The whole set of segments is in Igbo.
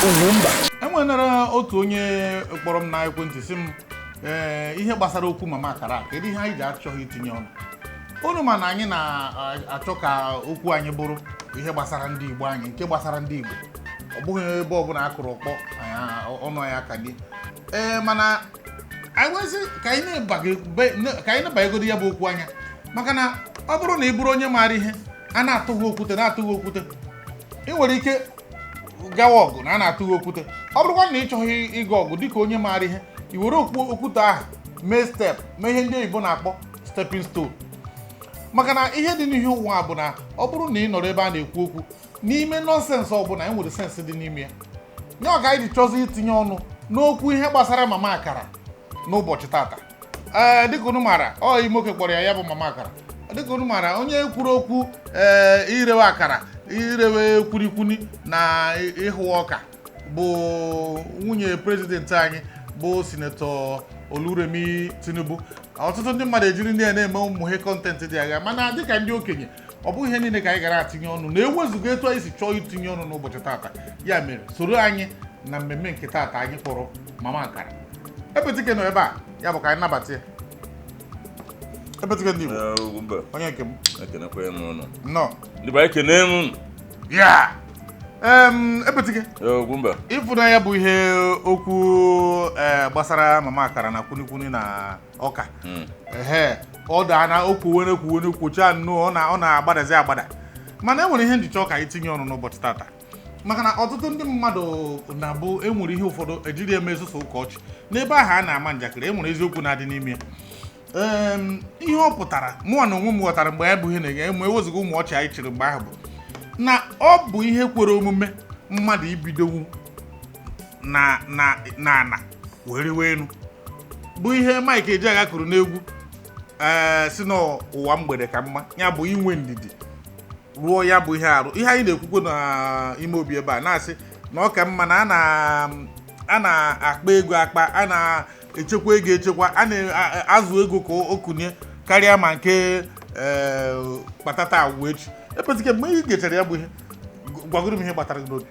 Ugwumba. Enwenara otu onye kpọrọ m na ekwentị sị m, ee, ihe gbasara okwu Mama Akara, kedu ihe anyị ji achọghị itinye ọnụ unu? Ma na anyị na-achọ ka okwu anyị bụrụ ihe gbasara ndị Igbo anyị, nke gbasara ndị Igbo. Ọ bụghị ebe ọbụla a kụrụ ọkpọ ọnụ anyị aka dị. Ee, mana anyị nwezi ka anyị na-abanyegodi ya bụ okwu anya, maka na ọ bụrụ na ị bụrụ onye maara ihe, a na-atụghị okwute, na-atụghị okwute, ị nwere ike gawa ọgụ na a na-atụghị okwute. Ọ bụrụkwa na ị chọghị ịga ọgụ dịka onye maara ihe, i were okwute ahụ mee step, mee ihe ndị oyibo na-akpọ stepping stone. Maka na ihe dị n'ihe ụwa bụ na ọ bụrụ na ị nọrọ ebe a na-ekwu okwu n'ime nonsense ọbụla, e nwere sense dị n'ime ya. Ya ka anyị ji chọzi itinye ọnụ n'okwu ihe gbasara Mama Akara n'ụbọchị tata. Ee, dịka unu maara, ọ Imoke kpọrọ ya, ya bụ Mama Akara. Dịka unu maara, onye kwuru okwu ee irewe akara, irewe kwurikwuni na ịhụ ọka bụ nwunye president anyị, bụ Senator Oluremi Tinubu. Ọtụtụ ndị mmadụ ejiri ndị a na-eme ụmụ ihe content dị agha, mana dịka ndị okenye, ọ bụghị ihe niile ka anyị gara atinye ọnụ na ewezụga etu anyị si chọọ itinye ọnụ n'ụbọchị tata. Ya mere, soro anyị na mmemme nke tata anyị kpọrọ Mama Akara. Epetike nọ ebe a, ya bụ ka anyị nabata ya. Epetike ndị Igbo. Ugwumba. Onye nke m. Ekenekwa m ụnụ. Nnọọ. Ndị be anyị, ekene m ụnụ. Ya, Epetike. Ugwumba. Ịfụnanya bụ ihe okwu ee gbasara Mama Akara na kwunikwuni na ọka. Ehe, ọ daa na o kwuwere kwuwere kwuchaa nnọọ, ọ na-agbadazi agbada. Mana e nwere ihe njicha ọka itinye ọnụ n'ụbọchị tata, maka na ọtụtụ ndị mmadụ na-abụ enwere ihe ụfọdụ ejiri eme esoso ụka ọchị n'ebe ahụ a na-ama njakịrị, enwere eziokwu na-adị n'ime ya. Ihe ọ pụtara, mụnwa na onwe m ghọtara mgbe ya bụ ihe na-enye ma ewezụga ụmụ ọchị anyị chịrị mgbe ahụ, bụ na ọ bụ ihe kwere omume mmadụ ibidonwu na ana wee riwe elu, bụ ihe Mike Ejeagha kụrụ n'egwu, ee, si n'ụwa mgbede ka mma. Ya bụ inwe ndidi rụọ ya bụ ihe arụ. Ihe anyị na-ekwukwo n'ime obi ebe a na-asị na ọ ka mma na a na-akpa ego akpa, a na-echekwa ego echekwa, a na-azụ ego ka o kunye karịa ma nke ee kpatata agwụ echi. Epetike, mgbe ị gechara ya bụ ihe, gwagoro m ihe gbatara gị n'obi.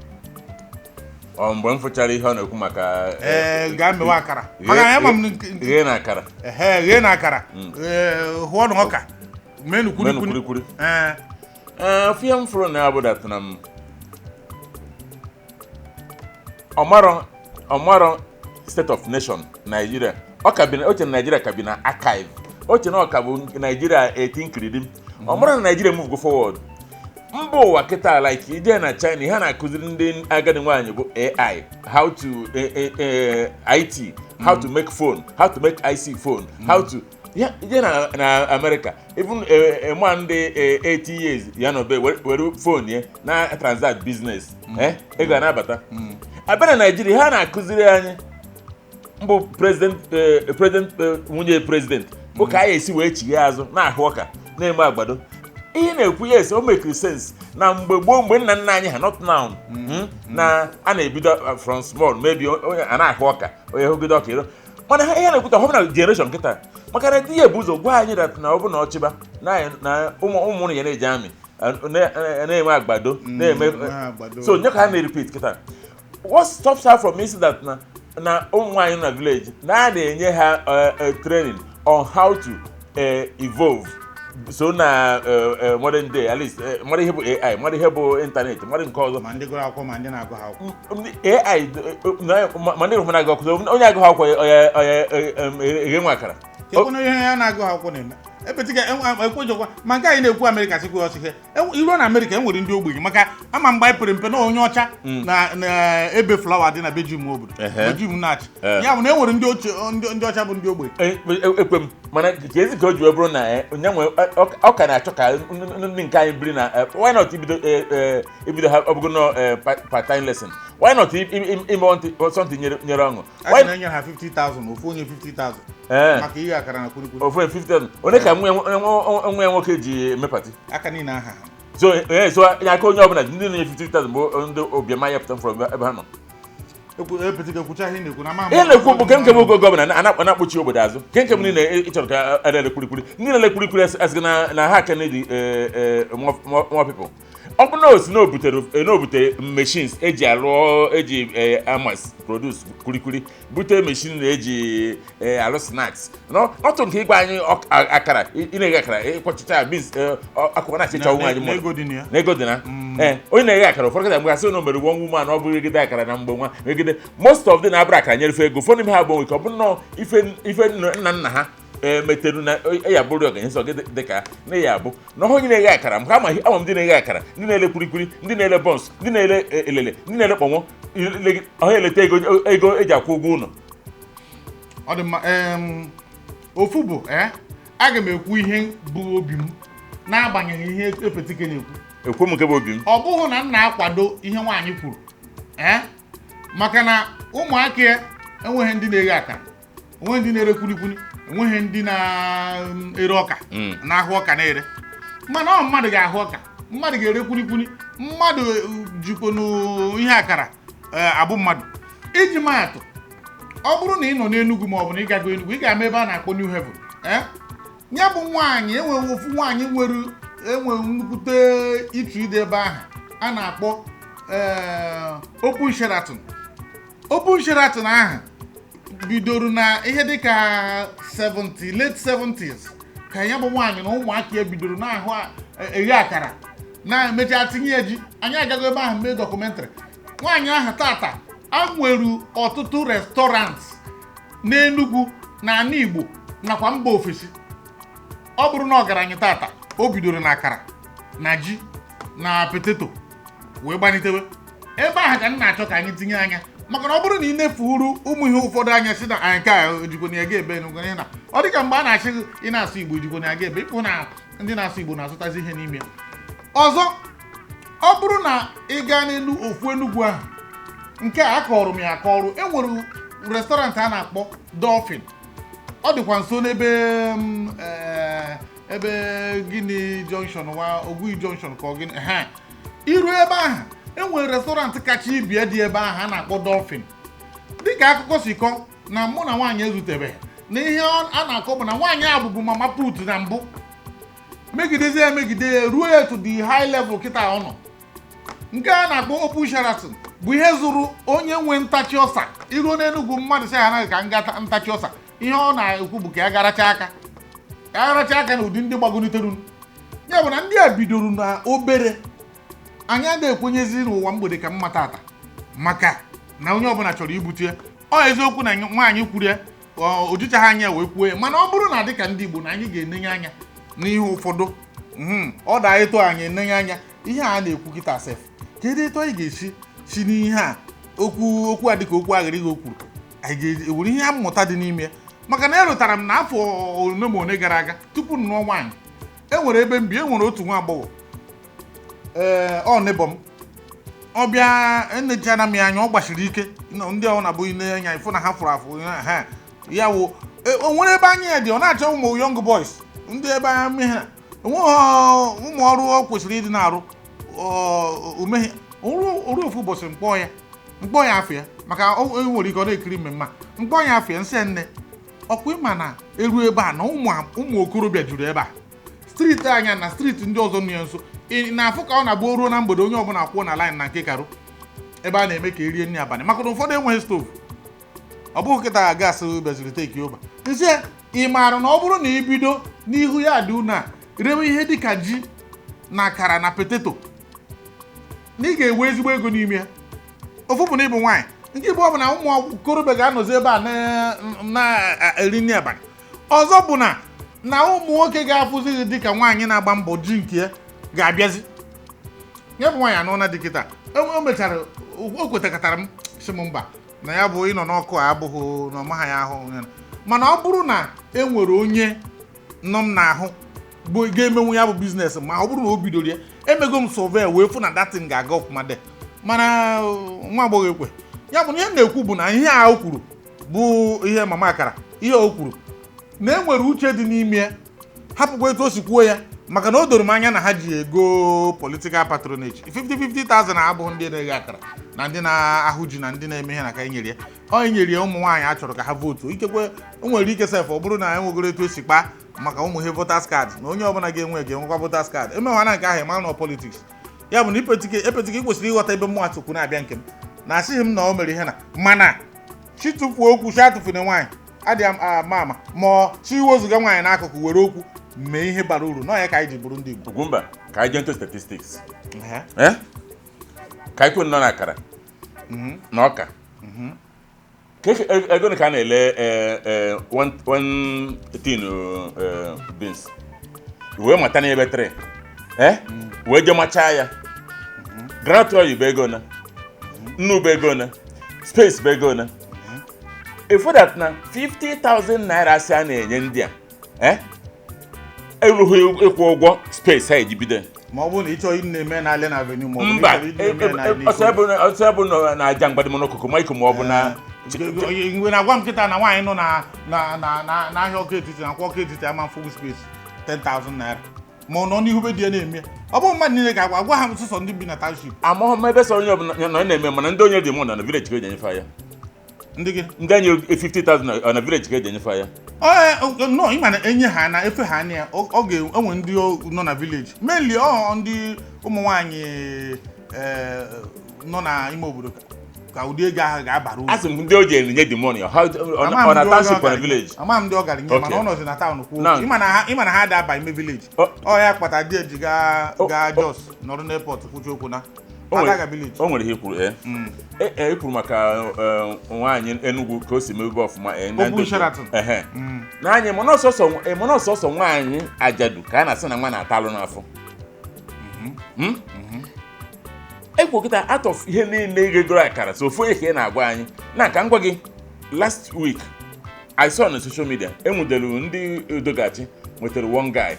Ọ mgbe m fụchara ihe ọ na-ekwu maka Ee, gaa mewe akara, maka na ama m ghee na akara. Ehe, ghee na akara, ee, hụọ na ọka, menu menu kwurikwuri. Kwurikwuri. Ee. Ee, ofu ihe m fụrụ na ya bụ that na m ọmarọ state of nation Nigeria. Ọ ka bi na oche na Nigeria ka bi na archive oche na ọ ka bụ Nigeria 18 kiridim. Ọmarọ na Nigeria move go forward mba ụwa kịta. Like ije na China, ha na-akụziri ndị agadi nwaanyị bụ AI, how to IT, how to make phone, how to make IC phone, how to ya. Ije na America, even a man dị 80 years ya nọ be were phone ya na transact business, ego a na-abata. Abịa na Nigeria, ha na-akụziri anyị mbụ president, nwunye president bụ ka anyị esi wee chighe azụ na-ahụ ọka na-eme agbado. Ihe na-ekwu, yes, o mekiri sense na mgbe gboo, mgbe nna nna anyị ha, not now, na a na-ebido from small, maybe onye a na-ahụ ọka, onye hụgide ọka ero. Mana ha ihe na-ekwuta ọ bụ na generation kịta, maka na di ya bụ ụzọ gwa anyị that na ọ bụ na ọchịba na na ụmụ ụmụ ya na-eji amị na-eme agbado na-eme Agbado. So nye ka ha na-repeat kịta. What stops her from is that na ụmụ nwaanyị na village na a na-enye ha training on how to evolve so na modern day, at least mara ihe bụ AI, mara ihe bụ internet, mara nke ọzọ. Ma ndị gụrụ akwụkwọ ma ndị na-agụ ha akwụkwọ. AI ma ndị hụrụ na-agụ akwụkwọ, onye agụ akwụkwọ onye eghe nwa akara. Kekwana ihe ya na-agụ ha akwụkwọ na-eme. Epetika ekwejọkwa ma nke anyị na-ekwu Amerịka sikwa ọchịchị iruo na Amerịka, e nwere ndị ogbenye, maka ama mgbe anyị pere mpe na onye ọcha na ebe flour dị na Belgium obodo Belgium na-achị. Ya bụ na e nwere ndị ochie, ndị ọcha bụ ndị ogbenye. Ekwe m, mana ka ezi ka o ji wee bụrụ na onye nwe ọ ka na-achọ ka ndị nke anyị biri na why not ibido ha, ọ bụgo nọ part time lesson, why not ime something nyere ọṅụ? A sị na enyere ha 50,000, ofu onye 50,000 maka ihe akara na kwurikwuri. Ofu 50,000 onye ka nwa ya nwoke ji eme party? Aka niile aha ha. So ya aka onye ọbụla ndị na-enye 50,000 bụ ndị obiọma ya pụta from ebe ha nọ. Epetika, kwucha ihe ị na-ekwu na ama. Ihe na-ekwu bụ nke bụ governor na-akpọchi obodo azụ nke bụ niile ị chọrọ ka a na-ele kwurikwuri, ndị na-ele kwurikwuri asịghị na ha ka need more people. Ọ bụ na o si na o butere na o butere machines eji alụ, eji amas produce kulikuli, bute machine na-eji alụ snacks, no ọtụ nke ịgwa anyị akara ị na-eghe akara, ịkwọchicha beans, akụkọ na-achịcha onwe anyị na ego dị na ya. Na ego dị na ee onye na-eghe akara. Ụfọdụ kịta mgbe asị na o mere one woman, ọ bụ egede akara na mgbe nwa megide. Most of them na-abụrụ akara nyerefe ego. Ụfọdụ n'ime ha bụ nke ọ bụ nnọọ ife ife nna nna ha emeteru na ya bụrụ ọganihu sọ gị dị ka na ya abụ na ọhụ onye na-eghe akara. Maka ama ama m ndị na-eghe akara, ndị na-ele kwilikwili, ndị na-ele buns, ndị na-ele elele, ndị na-ele kpọnwụ, ọha eleta ego ego eji akwụ ụgwọ ụlọ. Ọ dị mma. Ofu bụ aga m ekwu ihe bụ obi m n'agbanyeghị ihe epetike na-ekwu. Ekwu m nke bụ obi m. Ọ bụghị na m na-akwado ihe nwaanyị kwuru, maka na ụmụaka ya enweghị ndị na-eghe akara, enweghị ndị na-ere kwilikwili, enweghị ndị na-ere ọka na-ahụ ọka na-ere. Mana ọ mmadụ ga-ahụ ọka, mmadụ ga-ere kwilikwili, mmadụ jikwanu ihe akara abụ mmadụ. Iji maatụ, ọ bụrụ na ị nọ n'Enugu ma ọ bụ na ị gago Enugu, ị ga-ama ebe a na-akpọ New Haven. Ya bụ nwaanyị enweghị ofu nwaanyị nwere enwe nnukwute itu ide ebe ahụ a na-akpọ Open Sheraton. Open Sheraton ahụ bidoro na ihe dịka 70, late 70s, ka ya bụ nwaanyị na ụmụaka ya bidoro na-ahụ eghe akara, na-emecha tinye ya ji. Anyị agago ebe ahụ mee documentary. Nwaanyị ahụ tata a nwere ọtụtụ restaurant n'Enugu na ala Igbo nakwa mba ofesi. Ọ bụrụ na ọgaranya tata, o bidoro na akara na ji na potato wee gbanitewe ebe ahụ. Ka m na-achọ ka anyị tinye anya, maka na ọ bụrụ na ị nefuru ụmụ ihe ụfọdụ anya, si na anyị nke a ejikwa na ya ga ebe n'ugwu na ọ dịka mgbe a na-achị gị ị na-asụ Igbo, ejikwa na ya ga ebe ịpụ na ndị na-asụ Igbo na-azụtazi ihe n'ime ya. Ọzọ, ọ bụrụ na ị gaa n'elu ofu Enugwu ahụ nke a akọrọ m ya akọrọ, e nwere restaurant a na-akpọ Dolphin. Ọ dịkwa nso n'ebe ebe gịnị junction wa Ogui junction ka ọ gịnị ha iru ebe ahụ. E nwere restaurant kacha ibie dị ebe ahụ a na-akpọ Dolphin. Dịka akụkọ si kọ na mụ na nwaanyị ezutebeghị na ihe a na-akọ bụ na nwaanyị a bụbu mama put na mbụ, megidezie ya, megide ya ruo ya to the high level kịta ọ nọ. Nke a na-akpọ Open Sheraton bụ ihe zụrụ onye nwe ntachi ọsa. Iruo n'Enugwu, mmadụ sị ya anaghị ka nga ntachi ọsa, ihe ọ na-ekwu bụ ka ya garacha aka, ka ya garacha aka na ụdị ndị gbagonitere. Ya bụ na ndị a bidoro na obere. Anyị adịghị ekwenyezi n'ụwa mgbede ka mma tata, maka na onye ọbụla chọrọ ibute ya. Ọ eziokwu na nwaanyị kwuru ya, o jichaghị anya wee kwuo ya, mana ọ bụrụ na dịka ndị Igbo na anyị ga-enenye anya n'ihe ụfọdụ, ọ daa eto anyị enenye anya ihe a na-ekwu kịta sef. Kedu etu anyị ga-esi si n'ihe a okwu okwu a dịka okwu aghịrịghị o kwuru, anyị ga-ewere ihe mmụta dị n'ime ya? Maka na erutara m na afọ one ma one gara aga tupu m nụọ nwaanyị, e nwere ebe m bi, e nwere otu nwa agbọghọ, ee, ọ neighbour m. Ọ bịa enechana m ya anya, ọ gbachiri ike. Ndị ọ na-abụ ine anya ịfụ na ha fụrụ afụ ha ya wụ o nwere ebe anya ya dị. Ọ na-achọ ụmụ young boys ndị ebe anya mmehie na onweghị ụmụ ọrụ ọ kwesịrị ịdị na-arụ omeghe oru. Ofu ụbọchị mkpọ ya, mkpọ ya afọ ya, maka o nwere ike ọ na-ekiri mmemme a, mkpọ ya afọ ya, nsị nne ọkwa ịma na eru ebe a na ụmụ okorobịa juru ebe a, street anya na street ndị ọzọ nọ ya nso. Ị na-afụ ka ọ na-abụ o ruo na mgbede, onye ọbụla kwụọ na line na nke karụ ebe a na-eme ka erie nri abalị, maka na ụfọdụ enweghị stove. Ọ bụghị kịta gas bịaziri take over. Nsị ị maara na ọ bụrụ na ị bido n'ihu ya dị unu a rewe ihe dịka ji na akara na potato, na ị ga-enwe ezigbo ego n'ime ya. Ofu bụ na ịbụ nwaanyị, nke ịbụ ọ bụ na ụmụ okorobịa ga-anọzi ebe a na-eri nri abalị. Ọzọ bụ na ụmụ nwoke ga-afụzi gị dịka nwaanyị na-agba mbọ ji nke ya ga-abịazi. Ya bụ nwaanyị anọ na dị kịta o mechara o kwetakọtara m, sị m mba, na ya bụ ịnọ n'ọkụ a abụghị na ọmaha ya ahụ. Mana ọ bụrụ na e nwere onye nọ m n'ahụ bụ ga-emenwu ya bụ business, ma ọ bụrụ na o bidoro ya, emego m survey wee fụ na datin ga-aga ọfụma de. Mana nwa agbọghọ ekwe. Ya bụ na ihe m na-ekwu bụ na ihe a o kwuru bụ ihe mama akara, ihe o kwuru na e nwere uche dị n'ime ya. Hapụkwa etu o si kwuo ya, maka na o doro m anya na ha ji ego political patronage 50 50,000 abụghị ndị na-eghe akara na ndị na-ahụ ji na ndị na-eme ihe na ka e nyere ya. Ọ e nyere ya ụmụ nwaanyị a chọrọ ka ha vote. Ikekwe o nwere ike sef ọ bụrụ na enwegoro etu esi kpaa maka ụmụ ihe voters card, na onye ọbụla ga-enwe ga-enwekwa voters card. Emewana nke ahụ, ịmara na politics. Ya bụ na ipetike epetike, ị kwesịrị ịghọta ebe mmụọ atụkwu na-abịa. Nke m na asịghị m na o mere ihe na mana chi tụfuo okwu, chi atụfune nwaanyị adịghị ama ama, ma ọ chi wezụga nwaanyị n'akụkụ were okwu mee ihe bara uru nọ ya ka anyị ji bụrụ ndị Igbo. Ugwumba, ka anyị jee into statistics. Ehe. Eh? Ka anyị kwuo nọ na akara na ọka. Ka ego ka a na-ele one tin beans wee mata n'ebe 3 wee jee machaa ya. Groundnut oil bụ ego na nnu bụ ego na space bụ ego na ifu that na 50,000 naira si a na-enye ndị a erughị ịkwụ ụgwọ space ha eji bido. Ma ọ bụrụ na ị chọọ ị na-eme na Allen Avenue, ma ọ bụ na Mba. ị chọrọ ị na-eme na Ọsọ ebe ọsọ ebe nọ na aja mgbadị maiko ma ọ bụ na Mgbe na-agwa m nkịta na nwaanyị nọ na na na na n'ahịa ọkụ etiti na akwa ọkụ etiti ama mfụgwu space 10,000 naira, ma ọ nọ n'ihu be di ya na-eme. Ọ bụghị mmadụ niile ga-agwa agwa ha, sụsọ ndị bi na township. Amaghị m ebe sọ onye ọbụla nọ na-eme, mana ndị onye dị mụ nọ na village ka eji enyefe ya. Ndị gị? Ndị anyị 50,000 ọ na village ka eji enyefe ya. Ọ nọ, ịma na enye ha na efe ha anya ya, ọ ga-enwe ndị nọ na village, mainly ọ ndị ụmụ nwaanyị nọ na ime obodo ka ụdị ego ahụ ga-abara uru. Asị m ndị o ji enye the money Ama m ọ na ndị township ọ na gara village. Ama m ndị ọ gara nye, mana ọ nọzi na town kwuo. Ịma na ha ada ime village. Ọ ya kpata di eji gaa gaa Jos nọrọ n'airport kwuchi okwu na adaga village. O nwere ihe i kwuru e kwuru maka nwaanyị Enugu ka o si mebe ọfụma na Okwu Sheraton. Ehe. Na anyị mana ọsọsọ mana ọsọsọ nwaanyị ajadu ka a na-asị na nwa na-ata alụ n'afọ. Ekwu kịta, out of ihe niile egoro akara, so ofu onye ka ị na-agwa anyị na ka m gwa gị, last week I saw on social media enwudelu ndị udogachi nwetara one guy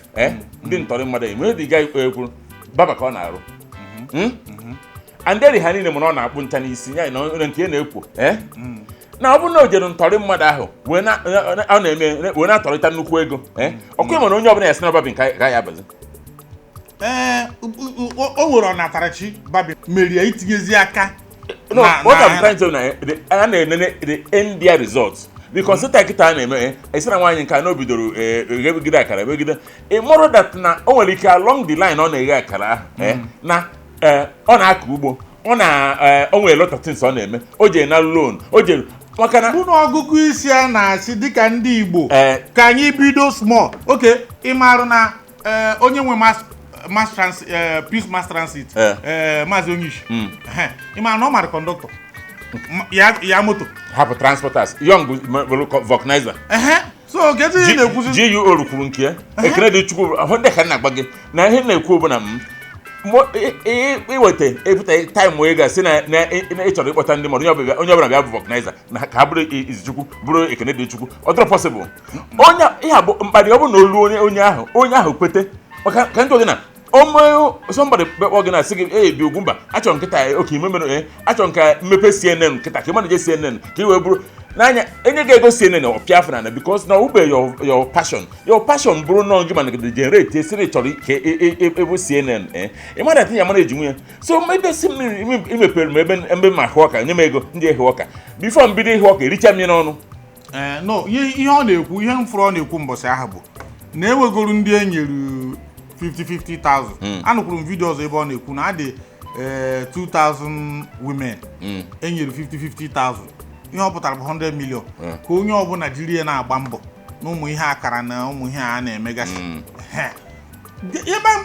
ndị ntọrị mmadụ enwe the guy kwuru baba ka ọ na-arụ. And eri ha niile mana ọ na-akpụ ncha n'isi ya na onye nke ya na-ekwo na ọ bụrụ na o jere ntọrị mmadụ ahụ wee ọ na-eme wee na-atọrịta nnukwu ego ọkụ ịma na onye ọbụla ya si na barbing ka ya abazi. Ee, o nwere ọnatarachi babi merie itinyezi aka. No, what I'm trying to say na a na-enene the end their results, because sita kịta a na-eme esi na nwaanyị nke a na o bidoro ghebegide akara megide ị mụrụ that na o nwere ike along the line ọ na-eghe akara ahụ na ọ na-akọ ugbo, ọ na o nwere lot of things ọ na-eme, o jere na loan, o jere maka na Bụ na ọgụgụ isi a na-asị dịka ndị Igbo ka anyị bido small. Oke ịmarụ na onye nwe mass trans Peace Mass Transit, Maazị Onyeisi. Ehe, ịmara na ọ mara conductor ya moto. Hapụ transporters, young bụ vulcanizer. Ehe, so kedu ihe ị na-ekwuzi? GUO kwuru nke ya. Ekene dị Chukwu ahụ ndị ka m na-agba gị na ihe na-ekwu bụ na m iweta ebute time ị ga-asị na ị chọrọ ịkpọta ndị mmadụ, onye ọbụla bịa bụ vulcanizer na ka ha bụrụ Izuchukwu, bụrụ Ekene dị Chukwu, ọ dịrọ possible. Onye ihe a bụ mkparị. Ọ bụrụ na olu onye ahụ kwete maka ka ndị gị na ome somebody kpọ gị na sị gị, ee, bi Ugwumba, achọrọ m nkịta oke ime mere achọrọ m ka mmepe CNN nkịta ka ị manaje CNN ka ị wee bụrụ n'anya enye gị ego CNN ọpịa afọ na because na ube your passion bụrụ nọọ gị mana generate esi na ị chọrọ ka ebe CNN ị mara tinye mara eji nwunye. So ebe si m imepere m ebe ma hụ ọka nye m ego ndị ehi ọka before m bido ịhụ ọka ericha m ya n'ọnụ. Ee, no, ihe ọ na-ekwu, ihe m fụrụ ọ na-ekwu mbọsị ahụ bụ na ewegoro ndị e nyere 50 50,000. Anụkwuru m video ọzọ ebe ọ na-ekwu na adị 2000 women e nyere 50 50,000. Ihe ọ pụtara bụ 100 million ka onye ọbụla jiri ya na-agba mbọ na ụmụ ihe akara na ụmụ ihe a na-emegasị. Ehe.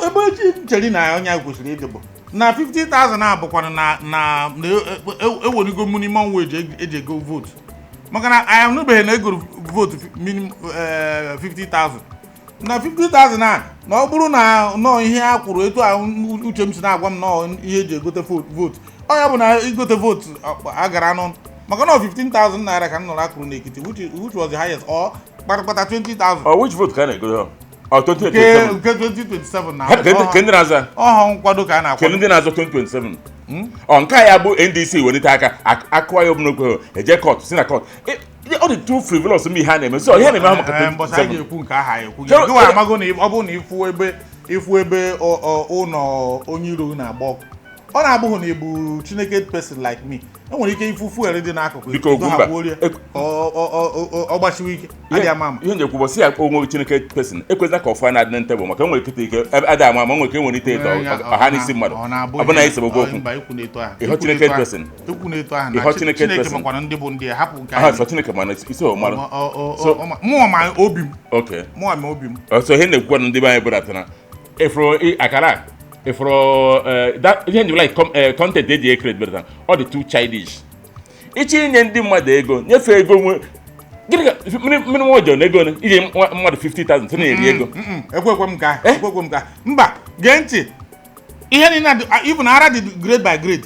Ebe echi nchere na onye ahụ kwesịrị ịdị bụ na 50,000 a bụkwana na eweligo minimum wage eji ego vote, maka na anyị anụbeghị na egoro vote minimum 50,000 na 50,000 a, na ọ bụrụ na nọọ ihe a kwuru etu a uche m si na-agwa m nọọ ihe eji egote vote, ọ ya bụ na igote vote a gara n'ọnụ, maka na ọ 15,000 naira ka m nọrọ akụrụ n'Ekiti, which was the highest, or kpatakpata 20,000. Ọ which vote ka a na-ego ọ? Nke 2027? Nke 2027 na. Ke ndị na-aza ọhọ nkwado ka a kedu na-akwado. Ndị na-azọ 2027 ọ nke a ya bụ NDC welite aka akụwa ya ọbụla eje court si na court. Ọ dị too frivolous m ihe a na-eme, so ihe a na-eme ahụ maka Ee, mbọsị anyị 2027. ga-ekwu nke ahụ anyị ekwu. Gịwa amago na ọ bụrụ na ịfụ ebe ụlọ onye iro na-agba ọkụ. Ọ na-abụghị na ịbụ Chineke person like me, enwere ike ifu fuel dị n'akụkụ. Biko, Ugwumba, gbuorie ka ọ gbachiwe ike adịghị ama ama. Ihe njekwu bụ si ya onwe Chineke person ekwezina ka ọfụ na-adị na tebụl, maka enwere nkịta ike adị ama ama, nwere ike nwere ite eto ọha n'isi mmadụ, Ọ na-abụ ọ bụ na ihe- anyị sebokwu okwu. Mba, ikwu na-eto ahụ. Ịhọ Ikwu Chineke na-eto ahụ. person. Ikwu na-eto ahụ na Ịhọ Chineke Chineke person. makwana ndị bụ ndị ya, hapụ nke Aha anyị. sọ Chineke mana isi ọ mara. Mụọ ma obi m. Okay. Mụọ ma obi m. Ọsọ ihe na-ekwukwa na ndị be anyị bụdatara ịfụrụ akara ịfụrụ ihe njem like content eji e create better, ọ dị too childish. Ịchọ inye ndị mmadụ ego, nyefee ego nwe gịnị ka minimum wage na ego iji mmadụ 50,000 sị na-eri ego. Ekwekwe m ka ekwekwe m ka mba, gee ntị, ihe niile even ara dị grade by grade.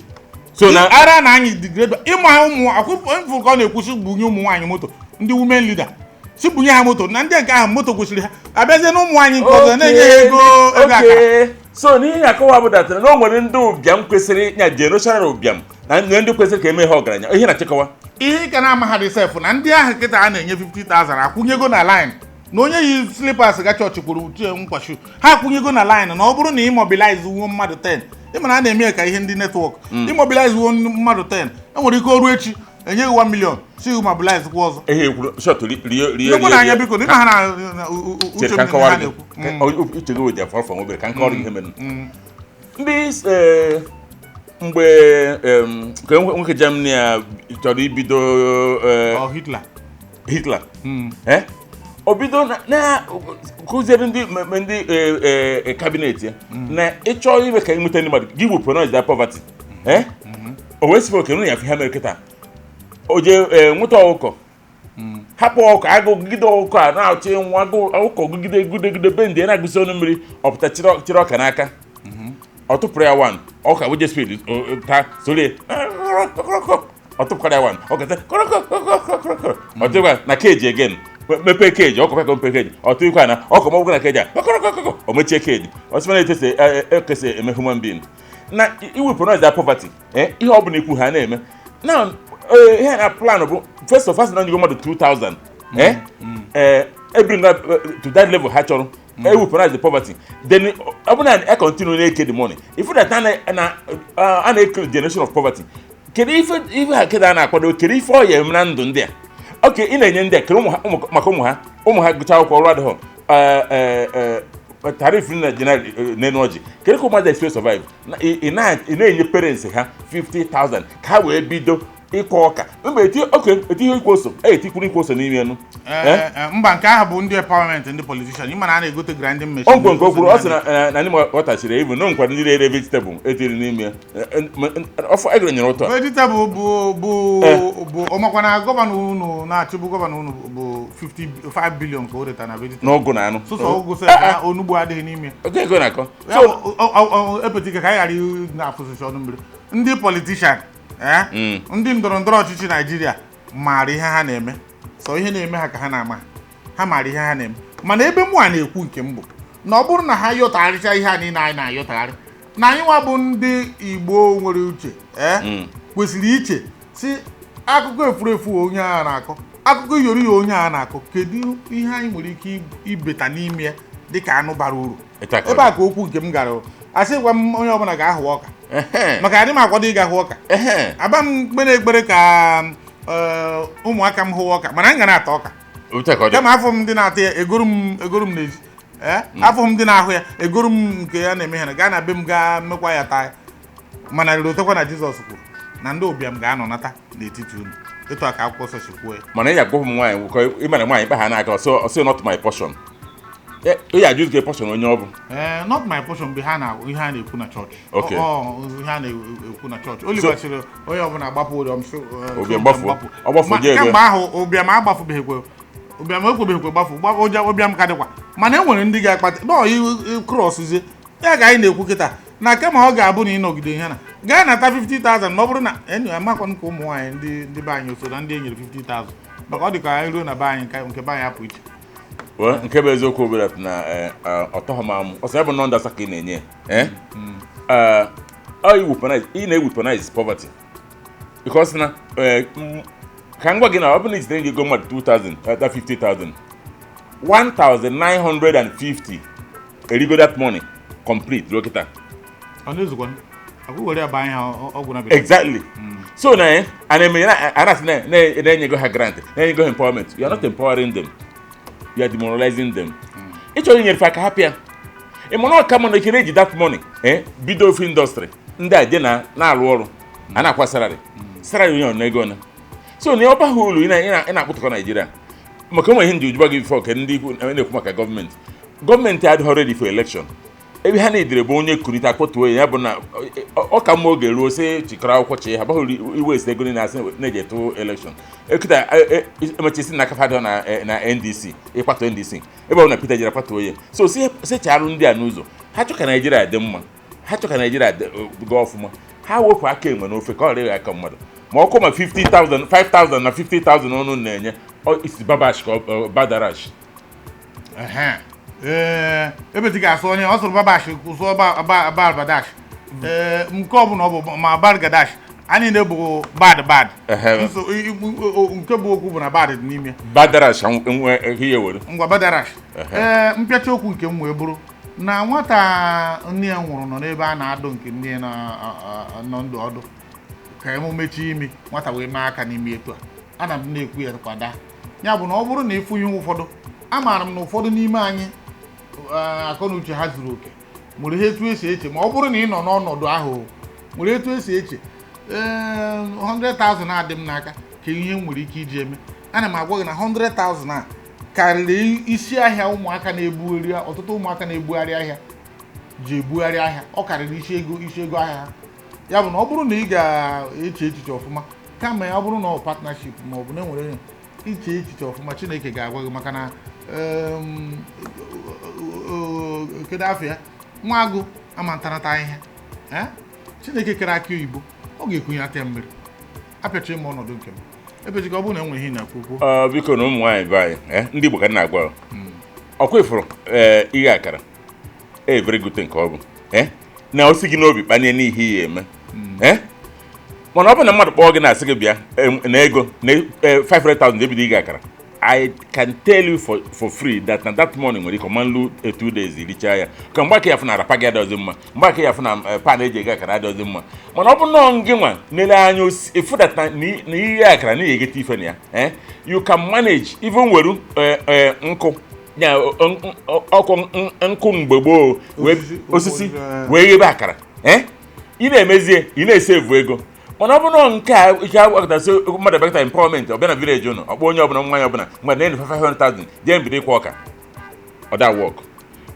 So na ara na anyị dị grade by ịma ụmụ akwụkwọ ka ọ na-ekwusi bunye ụmụ nwaanyị moto, ndị women leader si bunye ha moto, na ndị nke ahụ moto kwesịrị ha abịazie na ụmụ nwaanyị nke ọzọ na-enye ha ego ego akara. Okay. So n'ihe akọwa bụ datara na o nwere ndị ụbịam kwesịrị nya generational ụbịam na ndị kwesịrị ka eme ha ọgaranya, ihe na-achịkọwa. Ihe ị ka na-ama ha dị sef na ndị ahụ kịta a na-enye 50,000 akwụnyego na line, na onye yi slippers ga chọọchị kwuru tie nkwashu ha akwụnyego na line, na ọ bụrụ na ị mobilize wuo mmadụ 10, ị ma na a na-eme ka ihe ndị network, ị mobilize wuo mmadụ 10, enwere ike o ruo echi enyeghị 1 million si gị mobilize kwa ọzọ. Ihe ekwuru short rie rie rie. Lekwa na anya, rie. biko, n'ime ha na uche Chere ka m nkọwara ha gị. na-ekwu. Uche gị wee afọ afọ obere ka nkọwara gị ihe mere ndị mgbe ka nwoke Germany a chọrọ ibido Ọ Hitler. Hitler. O bido na kụziere ndị ndị cabinet ya na ịchọ ime ka ịnweta ndị mmadụ gị weaponize that poverty. O wee sị oke ya ha mere kịta o jee nweta ọkụkọ, hapụ ọkụkọ, agụ gide ọkụkọ a na-achọ ịnwụ, agụ ọkụkọ gụgide gụdegide be ndị na-agụsi ọnụ mmiri, ọpụta chịrị ọka n'aka, ọ tụpụrụ ya one ọka wuje speed ta sorie, ọ tụpụkwara ya one ọka ta kọrọkọrọkọrọkọrọ, ọ tụpụkwa na keji again, mepee keji ọkọ ka mepee keji, ọ tụpụkwa na ọkọ ma ọ bụrụ na keji a kọrọkọrọkọ, o mechie keji, ọ sị na etese ekese eme human being na iweaponize that poverty. Ihe ọ bụla ikwu ha na-eme now, ihe na plan bụ first of all na mmadụ 2000 ebring to that level ha chọrọ weaponize the poverty, then ọ bụrụ na e continue na-eke the money, if that na a na-eke generation of poverty, kedu ife ife ha kedu a na-akwado, kedu ife ọ ya eme na ndụ ndị a? Ok, ị na-enye ndị a kedu ụmụ ha, maka ụmụ ha, ụmụ ha gụchaa akwụkwọ, ọrụ adịghọ, tariff na general n'enu ọjị, kedu ka ụmụazị esi survive? Ị na-enye parents ha 50,000 ka ha wee bido ịkọ ọka mba eti oke eti ihe ikwu ose etikwuru ikwu ose n'ime enu. Mba, nke ahụ bụ ndị empowerment ndị politician, ịma na a na-egote grinding machine. O nkwe nke o kwuru, ọ sị na ndị ghọtachiri even na nkwado ndị na-ere vegetable etiri n'ime ya. Ọfọ egere nyere ụtọ. Vegetable bụ bụ ọmakwa na gọvanọ unu na-achịbụ, gọvanọ unu bụ 55 billion ka o reta na vegetable. N'ụgụ na anụ. Sụsọ ụgụ sef na onugbu adịghị n'ime. Oge ego na-akọ. Ya bụ, epetike ka anyị ghara na-afụsịsị ọnụ mmiri, ndị politician, ndị ndọrọ ndọrọ ọchịchị Naijiria maara ihe ha na-eme, sọ ihe na-eme ha ka ha na-ama, ha maara ihe ha na-eme. Mana ebe mụ a na-ekwu nke m bụ na ọ bụrụ na ha yọtagharịcha ihe a niile anyị na-ayọtagharị, na anyị nwa bụ ndị Igbo nwere uche kwesịrị iche si akụkọ efurefu onye a na-akọ, akụkọ iyori ya onye a na-akọ, kedu ihe anyị nwere ike ibeta n'ime ya dịka anụ bara uru? Etu a ka ọ Ebe a dị. ka okwu nke m gara. Asị gwa m onye ọbụla ga-ahụ ọka, maka adị m akwado ịga hụ ọka. Aba m kpere ekpere ka ụmụaka m hụwa ọka, mana m ga na-ata ọka. Otu a ka ọ dị. Kama afọ m ndị na-ata ya egoro m, egoro m n'ezi, ee, afọ m ndị na-ahụ ya egoro m nke ya na-eme ha na gaa na be m gaa mekwa ya taa ya. Mana rotekwa na Jizọs kwuru na ndị ụbịam ga-anọ nata n'etiti unu, etu a ka akwụkwọ nsọ si kwuo ya. Mana ị ga-agwa ụmụ nwaanyị ka ị mara nwaanyị kpa ha n'aka, ọsọ ọsọ not my portion. Ị ga-ajụ nke portion onye ọ bụ. Ee, not my portion bụ ihe a na-ekwu na chọọchị. Ọ ihe a na-ekwu na chọọchị, Oliver sịrị onye ọbụla gbapụ ụbịam. Ụbịam gbafuo. Ọ gbafuo jee ebe. Kemgbe ahụ ụbịam agbafubeghịkwe, ụbịam ekwebeghịkwe gbafu ụjọ ụbịam ka dịkwa, mana e nwere ndị ga-akpata nọọ krọszie ya ka anyị na-ekwu kịta, na kama ọ ga-abụ na ịnọgide ihe na gaa nata 50,000, ma ọ bụrụ na enyi amakwa ka ụmụ nwaanyị ndị be anyị so na ndị e nyere 50,000, maka ọ dị ka anyị ruo na be anyị nke be anyị apụ iche. Well, nke bụ eziokwu obere na ọ tọghọ m amụ ọsọ ya bụ nọ ndasa ka ị na-enye ọ ị na-eweaponize poverty, because na ka m gwa gị na ọ bụrụ na izitere gị ego mmadụ 2000, that 50,000, 1950 erigo that money complete ruo kịta. Ọ na-ezukwa. Akwụ were ya baa ihe ọgwụ na bekee. Exactly. So na a na-eme a na-asị na-enyego ha grant, na-enyego ha empowerment. You are not empowering them, you are demoralizing them. Ị chọrọ inyere aka, hapụ ya. Ị ma na ọka mana ekere eji that money bido ofu industry, ndị a je na na-arụ ọrụ, a na-akwa salary, salary onye ọ na ego na so na ọ baghị uru. Ị na-akpụtụkọ Naijiria maka onwe ihe ndị ujugba gị before ke ndị ikwu na-ekwu maka gọọmenti. Gọọmenti adịghị ready for election. Ebe ha na-edere bụ onye kurita akpọtuo ya, bụ na ọ ka mma oge ruo sị chịkọrọ akwụkwọ chi ha baghị iwe esi ego na-asị na-eji etu election ekịta emechisi na aka fadọ na NDC ịkwatọ NDC, ebe ọ bụ na Peter jere kwatuo ya. So si charụ ndị a n'ụzọ ha chọ ka Naijiria dị mma, ha chọ ka Naijiria gaa ọfụma, ha wepụ aka enwe n'ofe ka ọ rịghị aka mmadụ. Ma ọkụ ma 50,000, 5,000 na 50,000 ọnụ na-enye isi babash ka badarash. Ee, ebeti ga-asụ onye ọ sụrụ babash, sụọ barbadash. Ee, nke ọbụla ọ bụ ma bargadash, anyị na-ebu bad bad. Nke bụ okwu bụ na bad dị n'ime. Badarash nwe ihe were. Ngwa, badarash. Ee, mpịacha okwu nke m wee bụrụ na nwata nne ya nwụrụ nọ n'ebe a na-adụ nke nne ya nọ ndụ ọdụ ka emume chi imi nwata wee mee aka n'ime etu a ana m na-ekwu ya kwada ya bụ na ọ bụrụ na ịfụ ihe ụfọdụ, amaara m na ụfọdụ n'ime anyị akọ na uche ha zuru oke nwere ihe etu esi eche. Ma ọ bụrụ na ị nọ n'ọnọdụ ahụ nwere etu esi eche, ee, 100,000 adị m n'aka ka ihe m nwere ike iji eme, ana m agwa gị na 100,000 a karịrị isi ahịa ụmụaka na-ebugharị, ọtụtụ ụmụaka na-ebugharị ahịa ji ebugharị ahịa. Ọ karịrị isi ego ahịa ha. Ya bụ na ọ bụrụ na ị ga-eche echiche ọfụma, kama ya ọ bụrụ na ọ partnership ma ọ bụ na enwere iche echiche ọfụma, Chineke ga-agwa gị maka na kedu afọ ya nwa agụ ama ntanata ahịhịa. Chineke kere akị oyibo, ọ ga-ekunye ata ya mmiri. Apịacha m ọnọdụ nke m ebechi ka ọ bụrụ na enwere ihe ị na-ekwu okwu. Biko, na ụmụ nwaanyị be anyị, ndị Igbo ka m na-agwa, ọkwa ifuru ihe akara e very good thing ka ọ bụ na o si gị n'obi kpanye n'ihe ihe eme, mana ọ bụ na mmadụ kpọọ gị na-asị gị bịa na ego na 500,000 ebido ịga akara, I can tell you for free that na that money nwere ike ọma nlu 2 days richaa ya, ka mgbe aka ya fụ na arapa gị adọzi mma, mgbe aka ya fụ na pan eji ego akara adọzi mma. Mana ọ bụ nnọọ ngị nwa nele anya efu that na ihe akara na egete ife na ya, you can manage even weru nkụ ya ọkụ nkụ mgbe gboo osisi wee ghebe akara. Ị na-emezie, ị na-esevu ego. Mana ọ bụrụ na nke a ike agwatasị mmadụ bekta empowerment, ọ bịa na village ụnụ, ọkpọ onye ọbụla, nwaanyị ọbụla, mgbe na 500,000 jee mbido ịkwa ọka, ọ da work.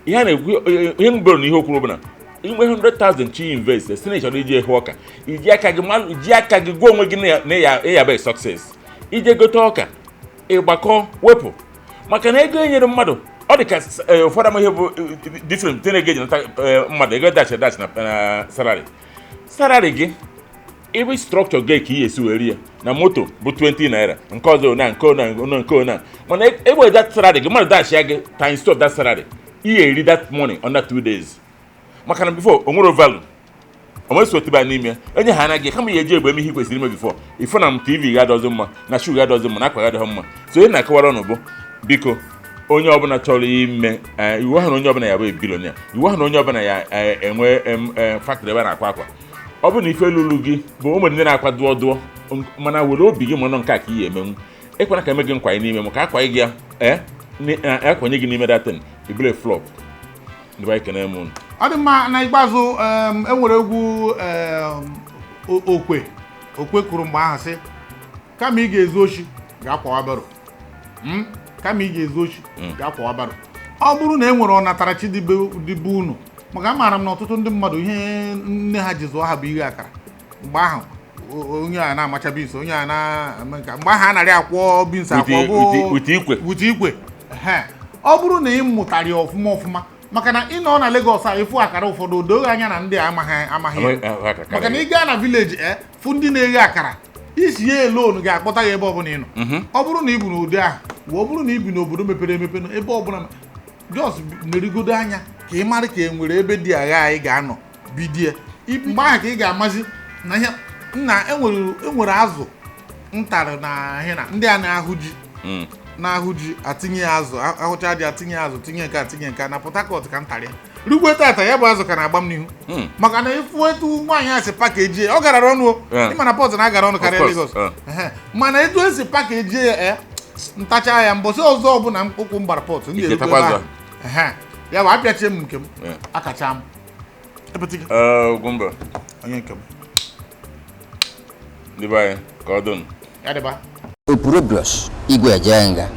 Ihe a na-ekwu, ihe mbere na ihe okwuru bụ na inwe 100,000 chi invest si na ịchọrọ iji ehu ọka, iji aka gị ji aka gị gwa onwe gị na ya bụ success. Ije gote ọka, ịgbakọ wepụ, maka na ego e nyere mmadụ ọ dị ka ụfọdụ amaghị bụ different between ego eji nata mmadụ, ego dachi dachi na salary. Salary gị ebe structure gị ka ị esi were ya na moto bụ 20 naira, nke ọzọ na nke ona na nke ona. Mana ebe that salary gị mmadụ dash ya gị times two of that salary, ị ga-eri that money under 2 days, maka na before o nwere value onwe otiba n'ime ya onye ha anaghị kama ya eji egbe eme ihe kwesịrị ime before ifo na TV ga-adọzi mma, na shoe ga-adọzi mma, na akwa ga-adọzi mma. So onye na-akọwara ọnụ bụ, biko, onye ọbụla chọrọ ime iwu ahụ na onye ọbụla ya bụ billionaire, iwu ahụ na onye ọbụla ya enwe factory ebe a na-akwa akwa, ọ bụrụ na ife lulu gị bụ ụmụ ndị na-akwa dụọ dụọ, mana were obi gị manụ nke a ka ị emenwu. Ekwena ka eme gị nkwanye n'ime m ka akwanye gị ya akwanye gị n'ime datin ibule flop. Ndị be anyị, kene m unu. Ọ dị mma. Na ikpeazụ, enwere egwu okwe okwe kwuru mgbe ahụ sị, kama ị ga-ezu oshi ga-akwawa baro, kama ị ga-ezu oshi ga-akwawa baro. Ọ bụrụ na e nwere ọnatarachi dịbe unu, maka amaara m na ọtụtụ ndị mmadụ, ihe nne ha ji zụọ ha bụ ihe akara mgbe ahụ, onye a na-amacha beans, onye a na-eme nka mgbe ahụ, a narị akwọ beans akwọ bụ wite ikwe. Wite ikwe. Ọ bụrụ na ị mụtara ya ọfụma ọfụma, maka na ị nọ na Lagos a ịfụ akara ụfọdụ o doghị anya na ndị a amaghị ya. Maka na ị gaa na village fụ ndị na-eghe akara, isi ya alone ga-akpọta ya ebe ọbụla ị nọ. Ọ bụrụ na ị bụ n'ụdị ahụ wee, ọ bụrụ na ị bi n'obodo mepere emepe, ebe ọbụla, just nerigodo anya ka ị mara ka e nwere ebe dị agha anyị ga-anọ bidie. Mgbe ahụ ka ị ga-amazi na ihe nna enwere azụ ntara na ihe na ndị a na-ahụ ji na-ahụ ji atinye ya azụ, ahụcha ji atinye azụ, tinye nke a, tinye nke a na Port Harcourt ka m tara ya. Rugwe tata, ya bụ azụ ka na-agba m n'ihu, maka na ifu etu nwaanyị a si package ya, ọ garara ọnụ o. Ịma na Port na-agara ọnụ karịa Of course. Lagos. Ehe. Mana etu esi package ya, ntacha ya, mbọsị ọzọ ọbụla ụkwụ m gbara Port, m ga-erukwa Iketakwa ebe azụ. ahụ. Ehe. Ya bụ apịachie m nke m, akacha m epetike. Ee, Ugwumba. Onye nke m. Ndị be anyị, ka ọ dụnụ. Ya dịba. Opurobios Igwe Ejenga.